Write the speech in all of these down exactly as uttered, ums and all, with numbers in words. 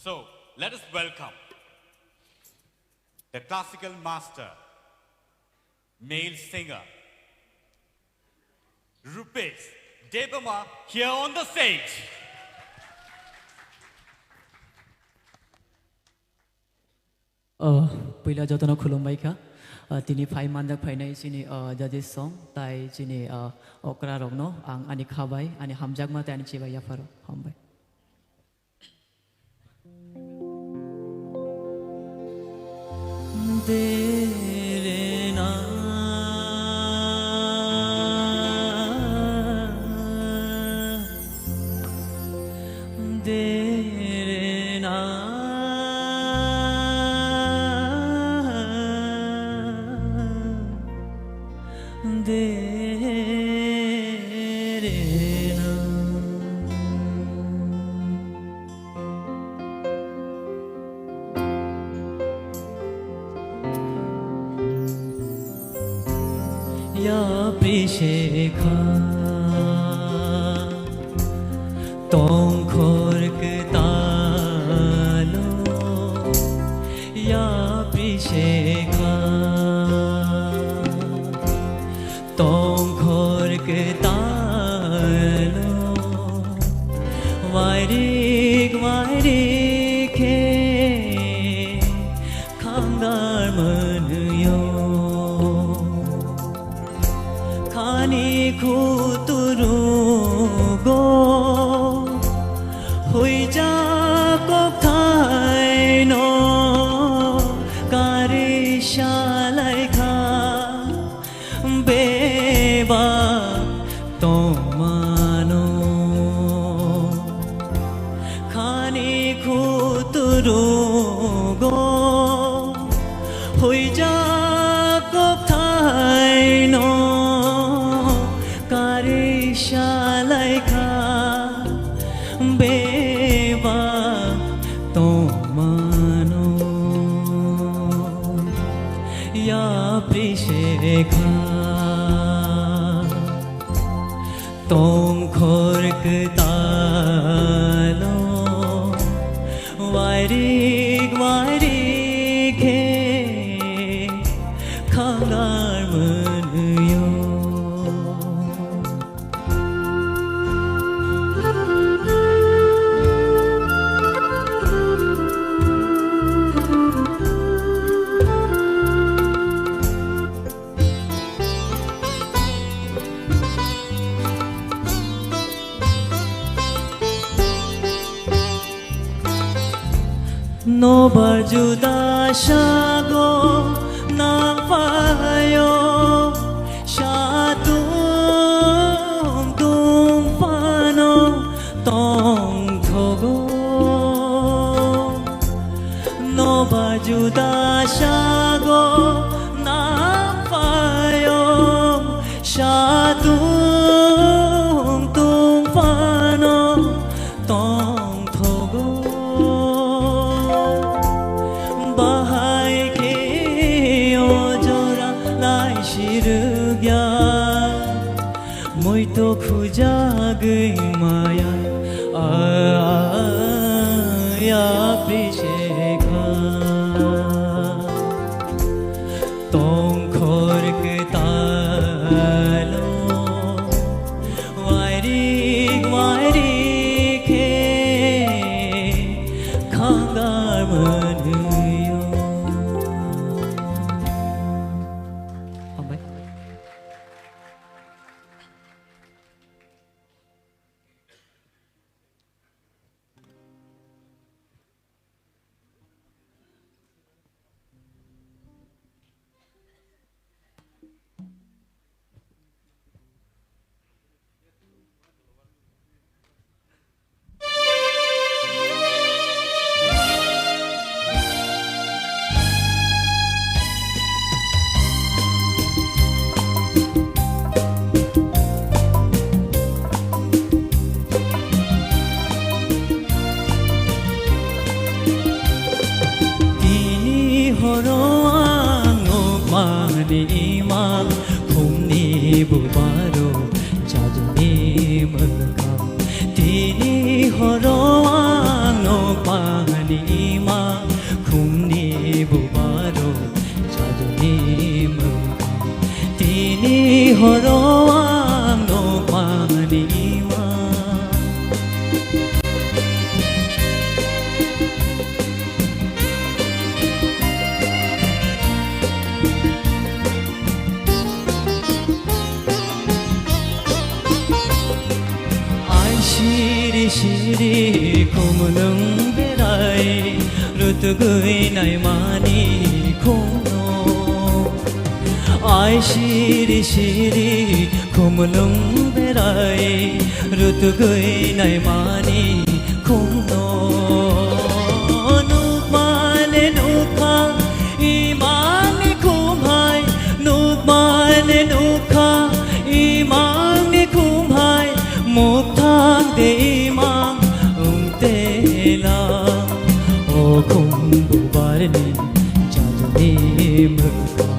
So, let us welcome the classical master, male singer, Rupesh Debbarma, here on the stage. Oh, puila jotono khulumbai kha. Ah, tini phai manjak phainai chini, ah, judges song, tai chini, ah, okra rokno ang ani khabai, ani hamjakma tai ani chibai yapharo. Hambai. Yapri shekha tongkhor kwtalo, yapri shekha tongkhor kwtalo, wairik wairik khe khangar mwnwio. Khani khuturugo huijak kokthaino kari salaikha beba tongmano. Khani khuturugo huijak kokthaino kari salaikha beba tongmano. Yapri shekha tongkhor kwtalo, wairik wairik khe khangar mwnwio. Nobar juda sago nangphaio, satung tungphano tongthogo. Nobar juda sago nangphaio, satung tungphano tongthogo. Bahai khe o jora lai sirwkya, muito khujagwi maya, a, yapri shekha. Tongkhor kwtalo, wairik wairik khe khangar mwnwio. Hambai. Tini horo ang nokmani imang, khumni bubaro chajuni mwkang. Tini horo ang nokmani Ima khumni bubaro jaduni mwkang. Tini horo ang nokmani ima. Ai siri siri khumlwng berai rutugwi naimani khumno. Ai siri siri khumlwng berai rutugwi naimani khumno. Nukmane nukha imangni khumhai, nukmane nukha imangni khumhai, mukthang de imang ungtela. O khum bubarni jaduni mwkang.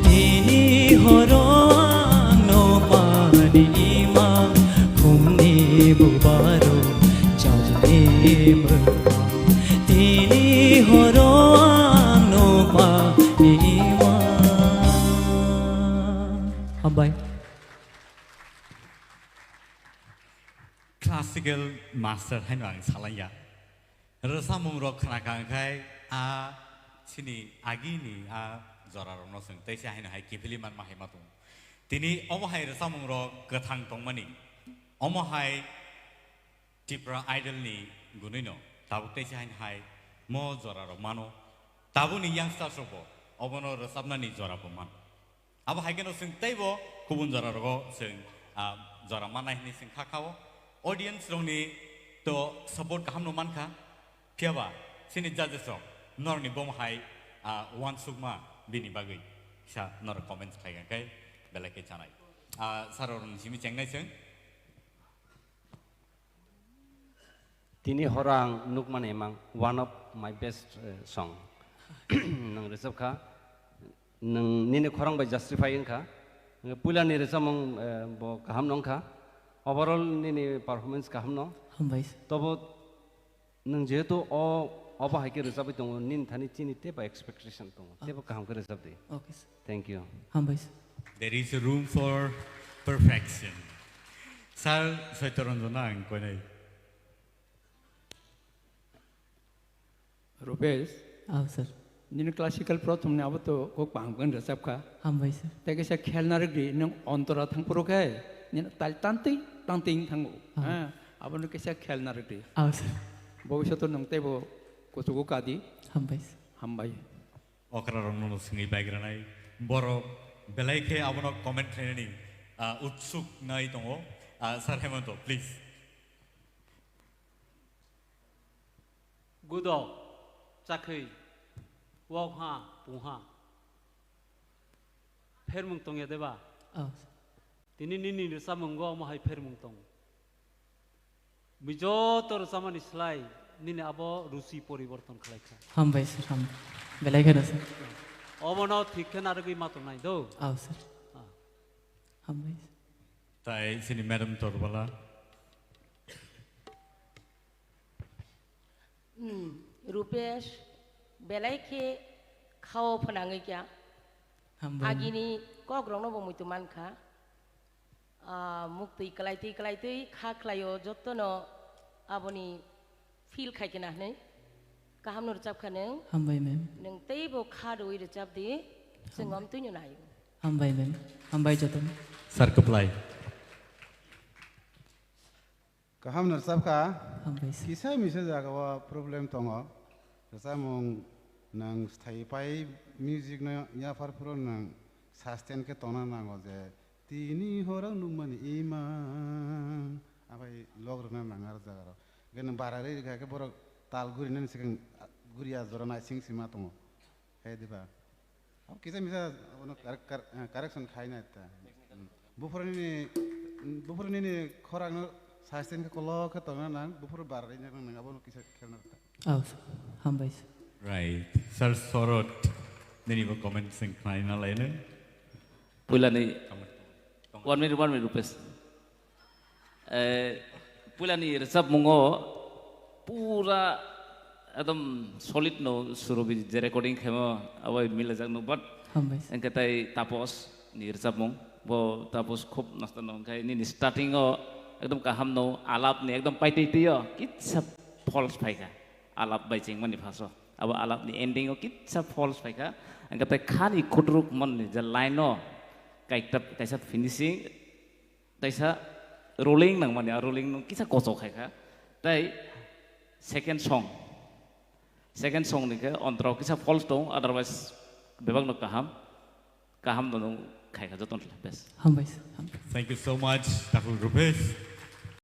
Tini horo ang nokmani imang khumni bubaro jaduni mwkang. Tini horo ang nokmani imang. Hambai. Classical master haino ang salaiya. Rwchapmung rok khna kha, hwnkhe a chini agini a jora rokno chwng teisa haino hai kiphilwi manma hai ma tongo. Tini omo hai rwchapmung rok kwthang tongmani, omo hai Tipra Idol ni gunui no tabuk teisa haino hai mo jora rok mano. Tabukni youngsters rok bo obono rwchapnani jora bo mano. Abo hai kheno chwng teibo kubun jora rogo chwng, ah, jora mannai hinwi chwng kha khao. Audience rokni to support kaham no mankha. Phiyaba chini judges rok norokni bom hai, ah, uansukma bini bagwi kisa norok comments khai kha khe belai khe chanai. Ah, sir rokni simi chengnai chwng. Tini horo ang nukmani emang one of my best, eh, song. Nwng rwchap kha, nwng nini khorang bai justify wngkha. Puilani rwchapmung, eh, bo kaham no wngkha. Overall nini performance kaham no. Hambai sir. Tobo nwng jehetu o, obo hai khe rwchapwi tongo, nini thani chini teibo expectation tongo. Teibo kaham khe rwchap di. Okay sir. Thank you. Hambai sir. There is a room for perfection. Sir, Saitya Ranjan ang koinai. Rupesh. Aw, sir. Nini classical prothom ni abo to kok bang bang rwchap kha. Hambai sir. Tei kaisa khelna rwgdi, nwng ontora thang phuru khe, nini tal tantwi tantwi wng thango. Aw. Ha, abo no kaisa khelna rwgdi. Aw, sir. Bobishoto nwng teibo kuchugo kadi. Hambai sir. Hambai. Okra rokno no swngwi baigranai. Borok belai khe abono comment khlainani, ah, utsuk nai tongo. Ah, Sir Hemanto, please. Gudok, chakhwi, wokha, pungha. Phermung tongya deba? Oh. Tini nini rwchapmungo omo hai phermung tongo. Bini joto rwchapmani slai nini abo ruchi poriborton khlai kha. Hambai sir, hambai. Belai kheno sir. Obono thik khe narwgwi ma tongnai do. Oh, sir. Ah. Hambai sir. Tai sini Madam Torbala. Hmm, Rupesh, belai khe khao phnangwi kya. Hambai. Agini kokrokno bo muitu mankha. Ah, muktwi kwlaitwi kwlaitwi kha khlaio, jottono aboni feel khai khe na hwnwi. Kaham no rwchap kha nwng. Hambai, ma'am. Nwng teibo kha rwui rwchap di, chwng Hambai. Omtwino naio. Hambai, ma'am. Hambai jotono. Sir, kwplai. Kaham no rwchap kha. Hambai sir. Kisa misa jaga o problem tongo. Rwchapmung nwng sthai pai music no yaphar phuru nwng sustain khe tongna nango je tini horo ang nukmani imang. Abai log rwna nang aro jaga rok. Hwnkhe nwng bara rwi rwkha khe borok tal gurinani swkang guriya jora naising sima tongo. Hai diba? Abo kisa misa abono correct-, cor-, eh, correction khaina ta. Hmm. Buphuru nini, buphuru nini khorang no sustain khe kolok khe tongna nang, buphuru bar rina nang, abono kisa khelna ta. Oh, sir. Hambai sir. Right. Sir Sorot, nini bo comment sing khlaina laino. Puilani. Comment. One minute, one minute, Rupesh. Eh, puilani rwchapmungo pura Ekdom solid no Surobi je recording khemo abai milajak no, but Hambai. Engke tai Tapos ni rwchapmung, bo Tapos khub nosto no, engke nini starting o ekdom kaham no, alap ni ekdom paitwi twi o kitsa false phaikha, alap bai chengmani phaso abo alap ni ending o kitsa false phaikha, engke tai khani kutruk mon ni je line o kaita kaisa finishing, taisa rolling nangmani, a rolling no kisa kochok khaikha. Tai second song, second song ni khe ontrao kisa false tong, otherwise bebak no kaham, kaham no nung khaikha joto no best. Hambai sir, hambai. Thank you so much, Takhuk Rupesh.